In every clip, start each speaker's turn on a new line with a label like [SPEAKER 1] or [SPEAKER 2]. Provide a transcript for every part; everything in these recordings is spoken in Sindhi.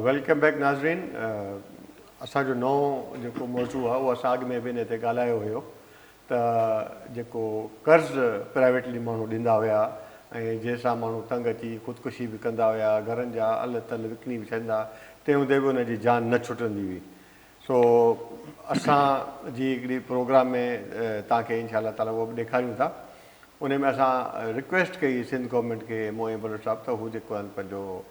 [SPEAKER 1] Welcome back ناظرين اسان جو نئون جيڪو موضوع آهي اهو اسان اڳ ۾ به ان تي ڳالهايو هيو ته جيڪو قرض پرائيويٽلي ماڻهو ڏيندا هيا ۽ جنهن سان ماڻهو تنگ اچي خودڪشي به ڪندا هيا گهرن جا ال تل وڪڻي به ڇڏيندا تنهن هوندي به ان جي جان نه ڇٽندي هئي سو اسان جي هڪڙي پروگرام ۾ توهان کي انشاء الله تعالي اهو به ڏيکاريون ٿا ان ۾ اسان رڪويسٽ ڪئي سنڌ گورنمينٽ کي موهين بلوچ صاحب ته هو جيڪو آهن پنهنجو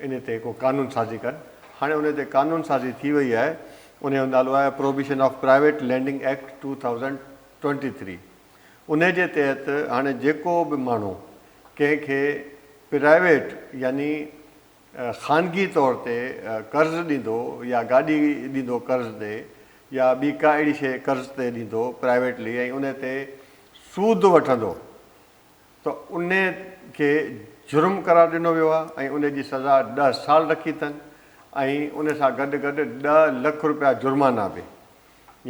[SPEAKER 1] ان تي ڪو قانون سازي ڪن هاڻي ان تي قانون سازي ٿي وئي آهي ان جو نالو آهي prohibition of private lending act 2023 ان جي تحت هاڻي جيڪو به ماڻهو ڪنهن کي پرائيويٽ يعني خانگي طور تي قرض ڏيندو يا گاڏي ڏيندو قرض تي يا ٻي ڪا اهڙي شيء قرض تي ڏيندو پرائيويٽلي ۽ ان تي سود وٺندو ته ان کي جرم قرار ڏنو ويو آهي ۽ ان جي سزا ڏهه سال رکي اٿن ۽ ان سان گڏ گڏ ڏهه لک روپيا جرمانا به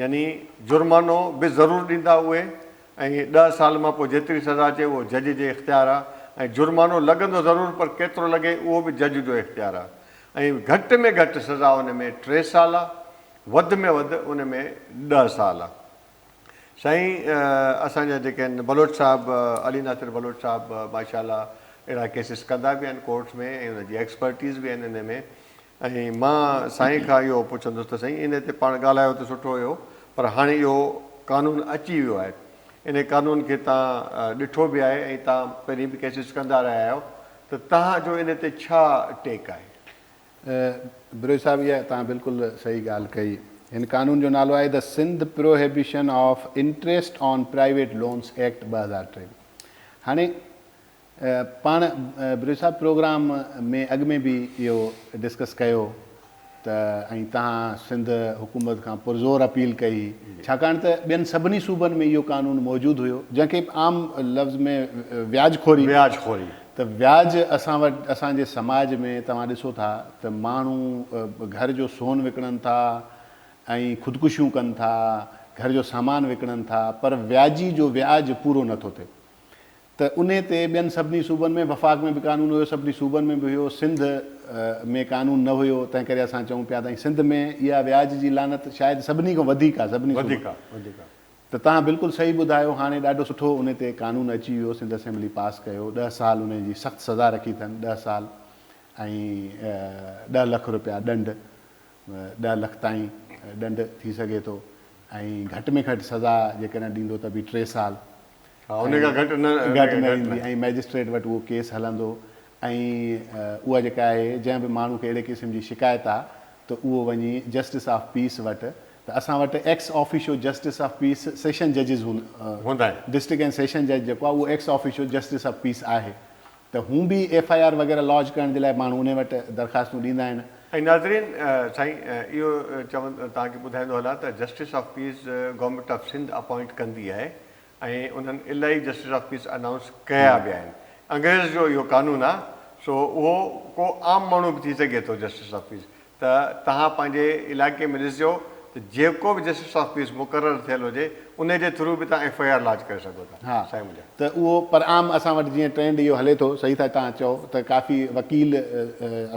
[SPEAKER 1] يعني جرمانو به ضرور ڏيندا اهي ۽ ڏهه سال مان پوء جيتري سزا اچي اهو جج جي اختيار آهي ۽ جرمانو لڳندو ضرور پر ڪيترو لڳي اهو به جج جو اختيار آهي ۽ گهٽ ۾ گهٽ سزا ان ۾ ٽي سال آهي وڌ ۾ وڌ ان ۾ ڏهه سال آهي. سائين اسان جا جيڪي آهن بلوچ صاحب علي ناصر بلوچ صاحب ماشاء الله اهڙا ڪيسز ڪندا به آهن ڪورٽس ۾ ۽ ان جي ايڪسپرٽيز به آهن ان ۾ ۽ مان سائين کان اهو پڇندس ته سائين ان تي پاڻ ڳالهايو ته سٺو هيو پر هاڻي اهو قانون اچي ويو آهي ان قانون کي تان ڏٺو به آهي ۽ تان پهرين به ڪيسز ڪندا رهيا آهيو ته تهان جو ان تي ڇا ٽيڪ آهي؟
[SPEAKER 2] بروهي صاحب اها توهان بلڪل صحيح ڳالهه ڪئي. هن قانون جو نالو آهي the Sindh prohibition of interest on private loans act 2023. هاڻي پاڻ بروهي صاحب پروگرام ۾ اڳ ۾ به اهو ڊسڪس ڪيو ته ۽ توهان سنڌ حڪومت کان پرزور اپيل ڪئي هئي ڇاڪاڻ ته ٻين سڀني صوبن ۾ اهو قانون موجود هيو جنهن کي عام لفظ ۾ وياج خوري
[SPEAKER 1] وياج خوري
[SPEAKER 2] ته وياج اسان وٽ اسان جي سماج ۾ توهان ڏسو ٿا ته ماڻهو گهر جو سون وڪڻن ٿا ۽ خودڪشيون ڪن ٿا، گهر جو سامان وڪڻن ٿا پر وياجي جو وياج پورو نه ٿو ٿئي ته انهي تي ٻين سڀني صوبن ۾ وفاق ۾ به قانون هيو سڀني صوبن ۾ به هيو سنڌ ۾ قانون نه هيو تنهن ڪري اسان چئون پيا ته سنڌ ۾ اها وياج جي لعنت شايد سڀني کان وڌيڪ آهي سڀني صوبن ته توهان بلڪل صحيح ٻڌايو هاڻي ڏاڍو سٺو انهي تي قانون اچي ويو سنڌ اسيمبلي پاس ڪيو ڏهه سال انهي جي سخت سزا رکي اٿن ڏهه سال ۽ ڏهه لک روپيا ڏنڊ ڏهه لک تائين ڏنڊ ٿي سگهي ٿو ۽ گهٽ ۾ گهٽ سزا جيڪڏهن ڏيندو ته به ٽي سال
[SPEAKER 1] انهي کان گهٽ نه
[SPEAKER 2] گهٽ نه ايندي ۽ مئجسٽريٽ وٽ اهو ڪيس هلندو ۽ اها جيڪا آهي جنهن به ماڻهو کي اهڙي قسم جي شڪايت آهي ته اهو وڃي جسٽس آف پيس وٽ ته اسان وٽ ex officio justice of peace session ججز
[SPEAKER 1] هوندا آهن.
[SPEAKER 2] ڊسٽرڪٽ اينڊ سيشن جج جيڪو آهي اهو X officio justice of peace آهي ته هون به ايف I R وغيره لاج ڪرڻ جي لاء ماڻهو انهي وٽ درخواستون ڏيندا آهن.
[SPEAKER 1] ۽ ناظرين سائين اهو چون توهان کي ٻڌائيندو هلان ته justice of peace government of Sindh appoint ڪندي آهي ۽ انهن الاهي جسٽس آف پيس انائونس ڪيا به آهن انگريز جو اهو قانون آهي سو اهو ڪو عام ماڻهو به ٿي سگهي ٿو جسٽس آف پيس ته توهان پنهنجي علائقي ۾ ڏسجو ته جيڪو به جسٽس آف پيس مقرر ٿيل هجي انهي جي ٿرو به توهان ايف I R لاج ڪري سگهو ٿا
[SPEAKER 2] ها
[SPEAKER 1] سائين منهنجا.
[SPEAKER 2] ته اهو پر عام اسان وٽ جيئن ٽرينڊ اهو هلي ٿو صحيح ٿا توهان چئو ته ڪافي وڪيل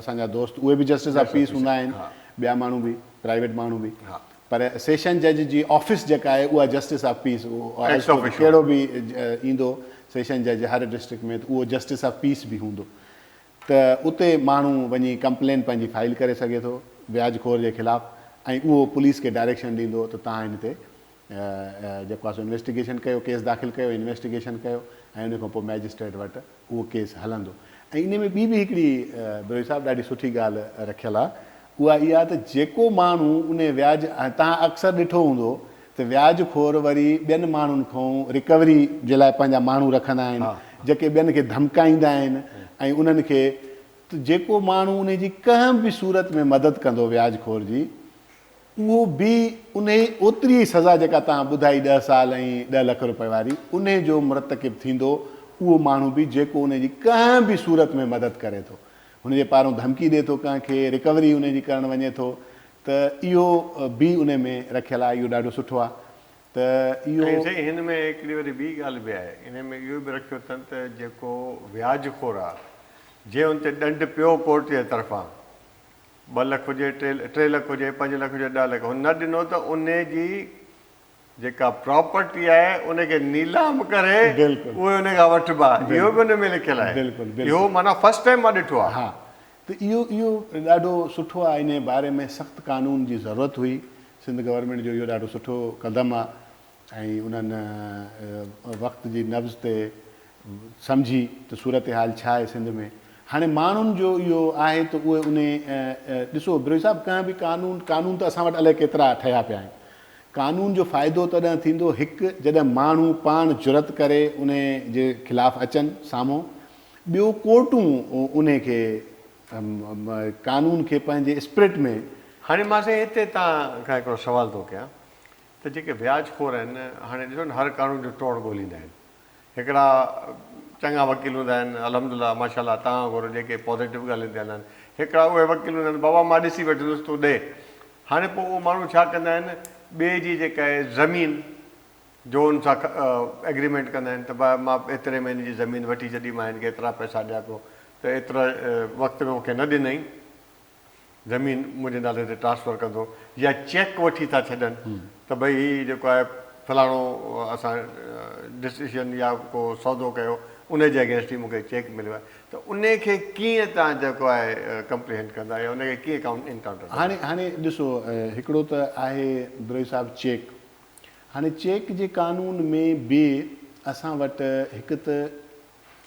[SPEAKER 2] اسان جا دوست اهي به جسٽس آف پيس هوندا آهن ٻيا ماڻهو به پرائيويٽ ماڻهو به پر سيشن جج جي آفيس جيڪا آهي اها جسٽس آف پيس ڪهڙو به ايندو سيشن جج هر ڊسٽرڪٽ ۾ ته اهو جسٽس آف پيس به هوندو ته اتي ماڻهو وڃي ڪمپلين پنهنجي فائل ڪري سگهي ٿو وياج خور جي خلاف ۽ اهو پوليس کي ڊائريڪشن ڏيندو ته توهان هن تي جيڪو آهي سو انويسٽيگيشن ڪيو ڪيس داخل ڪيو انويسٽيگيشن ڪيو ۽ ان کان پوء مئجسٽريٽ وٽ اهو ڪيس هلندو ۽ ان ۾ ٻي به هڪڙي بروهي صاحب ڏاڍي سٺي ڳالهه رکيل آهي اها اها ته جيڪو ماڻهو ان وياج توهان اڪثر ڏٺو هوندو ته وياج خور وري ٻين ماڻهن کان رڪوري جي لاء پنهنجا ماڻهو رکندا آهن جيڪي ٻين کي ڌمڪائيندا آهن ۽ انهن کي ته جيڪو ماڻهو انهي جي ڪنهن به صورت ۾ مدد ڪندو وياج خور جي اهو به انهي اوتري ئي سزا جيڪا توهان ٻڌائي ڏهه سال ۽ ڏهه لک روپئي واري انهي جو مرتڪب ٿيندو اهو ماڻهو به جيڪو انهي جي ڪنهن به صورت ۾ مدد ڪري ٿو هن جي پارون ڌمڪي ڏي ٿو ڪنهن کي رڪوري انهي جي ڪرڻ وڃي ٿو ته اهو به انهي ۾ رکيل آهي اهو ڏاڍو سٺو آهي ته اهو.
[SPEAKER 1] ۽ سائين هن ۾ هڪڙي وري ٻي ڳالهه به آهي انهي ۾ اهو به رکيو اٿن ته جيڪو وياج خور آهي جنهن ان تي ڏنڊ پيو ڪورٽ جي طرفان ٻه لک هجي، ٽي لک هجي، پنج لک هجي، ڏهه لک هن نه ڏنو ته ان جي جيڪا پراپرٽي آهي ان کي نيلام ڪري اهي ان کان وٺبا اهو به ان ۾ لکيل آهي اهو معنيٰ فرسٽ ٽائيم مان ڏٺو آهي.
[SPEAKER 2] ها ته اهو اهو ڏاڍو سٺو آهي انهي باري ۾ سخت قانون جي ضرورت هئي سنڌ گورنمينٽ جو اهو ڏاڍو سٺو قدم آهي ۽ انهن وقت جي نبض تي سمجهي ته صورتحال ڇا آهي سنڌ ۾ هاڻي ماڻهن جو اهو آهي ته اهي انهي ڏسو بروهي صاحب ڪنهن به قانون قانون ته اسان وٽ الائي ڪيترا ٺهيا پيا آهن قانون جو فائدو تڏهن ٿيندو هڪ جڏهن ماڻهو پاڻ جرئت ڪري انهي جي خلاف اچن سامهون ٻيو ڪورٽون انهي کي قانون کي پنهنجي اسپرٽ ۾.
[SPEAKER 1] هاڻي مان سائين هتي توهان کان هڪڙو سوال ٿو ڪيان ته جيڪي وياج خور آهن هاڻي ڏسو نه هر قانون جو ٽوڙ ڳوليندا آهن هڪڙا چڱا وڪيل هوندا آهن الحمد لله ماشاء الله توهان وانگر جيڪي پازيٽو ڳالهين تي هلندا آهن هڪڙا اهي وڪيل هوندا آهن بابا مان ڏسي وٺندس تون ڏي هاڻي پوء اهو ماڻهو ڇا ڪندا آهن ٻئي جي جيڪا آهي زمين جو ان سان ايگريمينٽ ڪندا آهن ته ڀاء مان ايتري ۾ هن جي زمين وٺي ڇڏي مان هن کي ايترا پئسا ڏيان پيو ته ايترا وقت ۾ مون کي نه ڏنائين زمين منهنجي نالي تي ٽرانسفر ڪندو يا چيڪ وٺي ٿا ڇڏن ته ڀئي هي جيڪو آهي فلاڻو اسان ڊسيشن يا ڪو سودو ڪيو ان جي اگينسٽ هي مون کي چيڪ مليو آهي ته ان کي ڪيئن توهان جيڪو آهي ڪمپريهينڊ ڪندا يا ان کي ڪيئن انڪائونٽر ڪندا؟
[SPEAKER 2] هاڻي هاڻي ڏسو هڪڙو ته آهي بروهي صاحب چيڪ هاڻي چيڪ جي قانون ۾ به اسان وٽ هڪ ته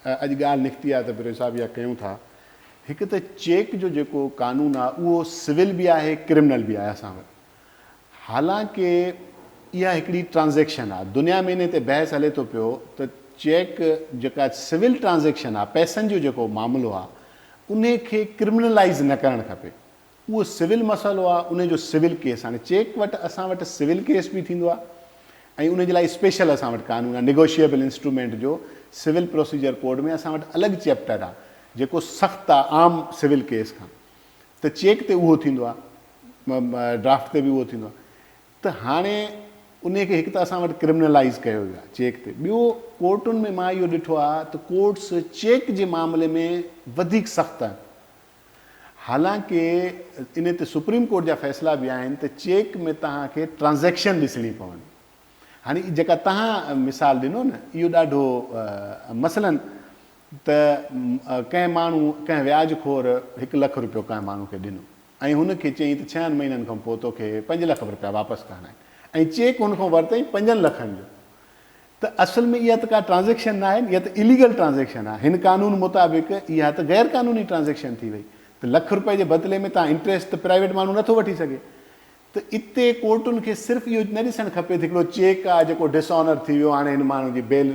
[SPEAKER 2] اڄ ڳالهه نڪتي آهي ته بروهي صاحب اها ڪيون ٿا هڪ ته چيڪ جو جيڪو قانون آهي اهو سول به آهي ڪرمنل به آهي اسان وٽ حالانڪه اها هڪڙي ٽرانزيڪشن آهي دنيا ۾ انهي تي بحث هلي ٿو پيو ته چيڪ جيڪا سول ٽرانزيڪشن آهي پئسن جو جيڪو معاملو آهي انهي کي ڪرمنلائيز نه ڪرڻ کپي اهو سول مسئلو آهي انهي جو سول ڪيس هاڻي چيڪ وٽ اسان وٽ سول ڪيس به ٿيندو آهي ۽ انهي جي لاء اسپيشل اسان وٽ قانون آهي نيگوشيبل انسٽرومينٽ جو سول پروسيجر ڪوڊ ۾ اسان وٽ الڳ چيپٽر آهي جيڪو سخت آهي عام سول ڪيس کان ته چيڪ تي اهو ٿيندو آهي ڊرافٽ تي به اهو ٿيندو آهي ته هاڻي انهي کي هڪ ته اسان وٽ ڪرمنلائيز ڪيو ويو آهي چيڪ تي ٻيو ڪورٽن ۾ مان اهو ڏٺو آهي ته ڪورٽس چيڪ جي معاملي ۾ وڌيڪ سخت آهن حالانڪه انهي تي سپريم ڪورٽ جا فيصلا به آهن ته چيڪ ۾ توهان کي ٽرانزيڪشن ڏسڻي پوندي هاڻي جيڪا توهان مثال ڏنو نه اهو ڏاڍو مثلا ته ڪنهن ماڻهو ڪنهن وياج خور هڪ لک روپيو ڪنهن ماڻهو کي ڏنو ۽ هن کي چيائين ته ڇهن مهينن کان پوء توکي پنج لک رپيا واپس ڪرڻا آهن ۽ چيڪ هن کان ورتائين پنجن لکن جو ته اصل ۾ اها ته ڪا ٽرانزيڪشن ناهي نه اها ته اليگل ٽرانزيڪشن آهي هن قانون مطابق اها ته غير قانوني ٽرانزيڪشن ٿي وئي ته لک رپئي جي بدلي ۾ توهان انٽريسٽ ته پرائيويٽ ماڻهو نٿو وٺي سگهي ته اتي ڪورٽن کي صرف اهو نه ڏسڻ کپي ته هڪڙو چيڪ آهي جيڪو ڊس آنر ٿي ويو هاڻي هن ماڻهو جي بيل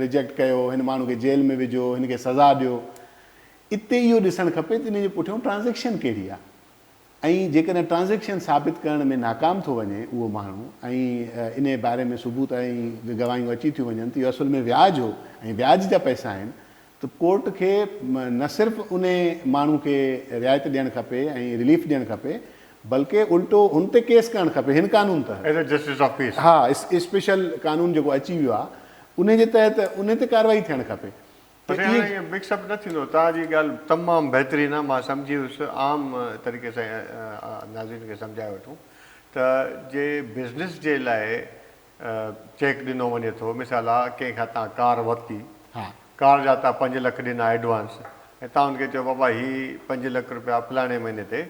[SPEAKER 2] ريجيڪٽ ڪيو هن ماڻهو کي جيل ۾ وجهو هن کي سزا ڏيو اتي اهو ڏسڻ کپي ته ان جي پٺيون ٽرانزيڪشن ڪهڙي آهي ۽ جيڪڏهن ٽرانزيڪشن ثابت ڪرڻ ۾ ناڪام ٿو وڃي اهو ماڻهو ۽ انهي باري ۾ ثبوت ۽ گواهيون اچي ٿيون وڃن ته اهو اصل ۾ وياج هو ۽ وياج جا پئسا آهن ته ڪورٽ کي نه صرف انهي ماڻهو کي رعايت ڏيڻ کپي ۽ رليف ڏيڻ کپي بلڪه الٽو هن تي ڪيس ڪرڻ کپي هن قانون تحت.
[SPEAKER 1] As a justice of peace.
[SPEAKER 2] ها اسپيشل قانون جيڪو اچي ويو آهي انهي جي تحت انهي تي ڪارروائي ٿيڻ کپي
[SPEAKER 1] ته اهي. هاڻي ائين مڪس اپ نه ٿيندو. توهان جي ڳالهه تمام بهترين آهي مان سمجهي ويس عام طريقي سان ناظرين کي سمجهائي وٺون ته جي بزنس جي لاء چيڪ ڏنو وڃي ٿو مثال آ ڪنهن کان توهان ڪار ورتي ڪار جا توهان پنج لک ڏنا ايڊوانس ۽ توهان ان کي چيو بابا هي پنج لک روپيا فلاڻي مهيني تي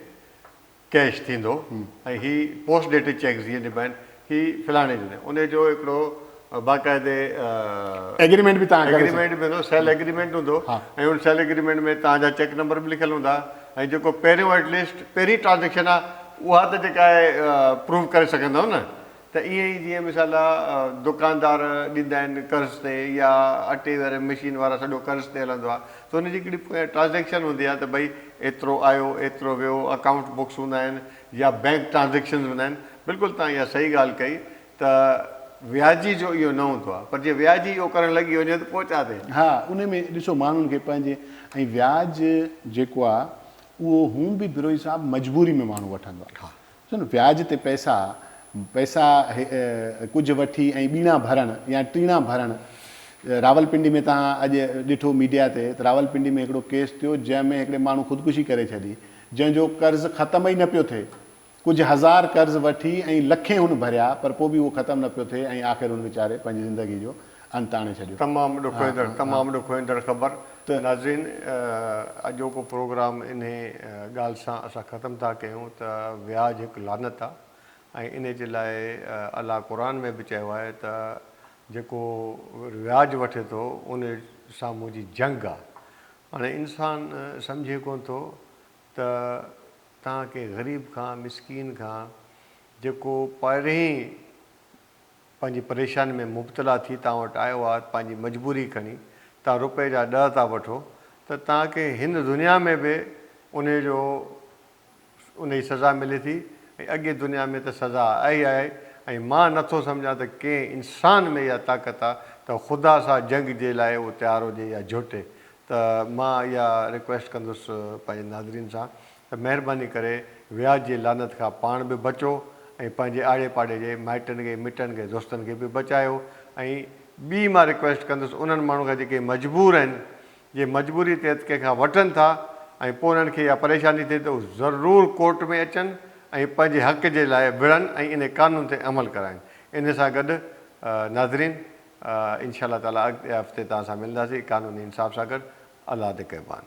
[SPEAKER 1] ڪيش ٿيندو ۽ هي پوسٽ ڊيٽيڊ چيڪس جيئن ڏبا آهن هي فلاڻي جو ان جو هڪڙو باقاعدي
[SPEAKER 2] ايگريمينٽ به توهان
[SPEAKER 1] ايگريمينٽ به هوندو سيل ايگريمينٽ هوندو ۽ ان سيل ايگريمينٽ ۾ توهان جا چيڪ نمبر به لکيل هوندا ۽ جيڪو پهريون ايٽليسٽ پهرين ٽرانزيڪشن آ اها ته جيڪا آهي پروف ڪري سگهندو نه ته ائين ئي جيئن مثال دڪاندار ڏيندا آهن قرض تي يا اٽي واري مشين وارا سڄو قرض تي هلندو آهي ته ان جي هڪڙي پويان ٽرانزيڪشن هوندي آهي ته ڀئي ايترو آيو ايترو ويو اڪائونٽ بڪس هوندا آهن يا بينڪ ٽرانزيڪشنز هوندا آهن بلڪل توهان اها صحيح ڳالهه ڪئي ته وياجي جو اهو نه هوندو آهي پر جي وياجي اهو ڪرڻ لڳي وڃي ته پوء ڇا ٿئي؟
[SPEAKER 2] ها ان ۾ ڏسو ماڻهن کي پنهنجي ۽ وياج جيڪو آهي اهو هون به بروهي صاحب مجبوري ۾ ماڻهو وٺندو آهي ڏسو نه وياج تي پئسا، پئسا ڪجهه وٺي ۽ ٻيڻا ڀرڻ يا ٽيڻا ڀرڻ، راولپنڊي ۾ توهان اڄ ڏٺو ميڊيا تي ته راولپنڊي ۾ هڪڙو ڪيس ٿيو جنهن ۾ هڪڙي ماڻهو خودڪشي ڪري ڇڏي، جنهن جو قرض ختم ئي نه پيو ٿئي. ڪجهه هزار قرض وٺي ۽ لکين هن ڀريا پر پوء به اهو ختم نه پيو ٿئي ۽ آخر هن ويچاري پنهنجي زندگي جو انت آڻي ڇڏيو.
[SPEAKER 1] تمام ڏکوئيندڙ تمام ڏکوئيندڙ خبر ناظرين اڄوڪو پروگرام انهي ڳالهه سان اسان ختم ٿا ڪيون ته وياج هڪ لعنت آ ۽ انهي جي لاء الله قرآن ۾ به چيو آهي ته جيڪو وياج وٺي ٿو ان سان منهنجي جنگ آ هاڻي انسان سمجهي ڪونه ٿو ته توهان ڪنهن غريب کان مسڪين کان جيڪو پهرين پنهنجي پريشاني ۾ مبتلا ٿي توهان وٽ آيو آهي پنهنجي مجبوري کڻي توهان روپئي جا ڏهه ٿا وٺو ته توهان کي هن دنيا ۾ به انهي جو انهي سزا ملي ٿي ۽ اڳي دنيا ۾ ته سزا آئي آهي ۽ مان نٿو سمجهان ته ڪنهن انسان ۾ اها طاقت آهي ته خدا سان جنگ جي لاء اهو تيار هجي يا جهوٽي ته مان اها رڪويسٽ ڪندس پنهنجي ناظرين سان ته مهرباني ڪري وياج جي لعنت کان پاڻ به بچو ۽ پنهنجي آڙي پاڙي جي مائٽن کي مٽن کي دوستن کي به بچايو ۽ ٻي مان رڪويسٽ ڪندس انهن ماڻهن کان جيڪي مجبور آهن جي مجبوري تحت ڪنهن کان وٺن ٿا ۽ پوء انهن کي اها پريشاني ٿئي ته هو ضرور ڪورٽ ۾ اچن ۽ پنهنجي حق جي لاء وڙهن ۽ انهي قانون تي عمل ڪرائن انهي سان گڏ ناظرين انشاء الله تعالي اڳتي هفتي توهان سان ملنداسين قانوني انصاف سان گڏ الله نگهبان.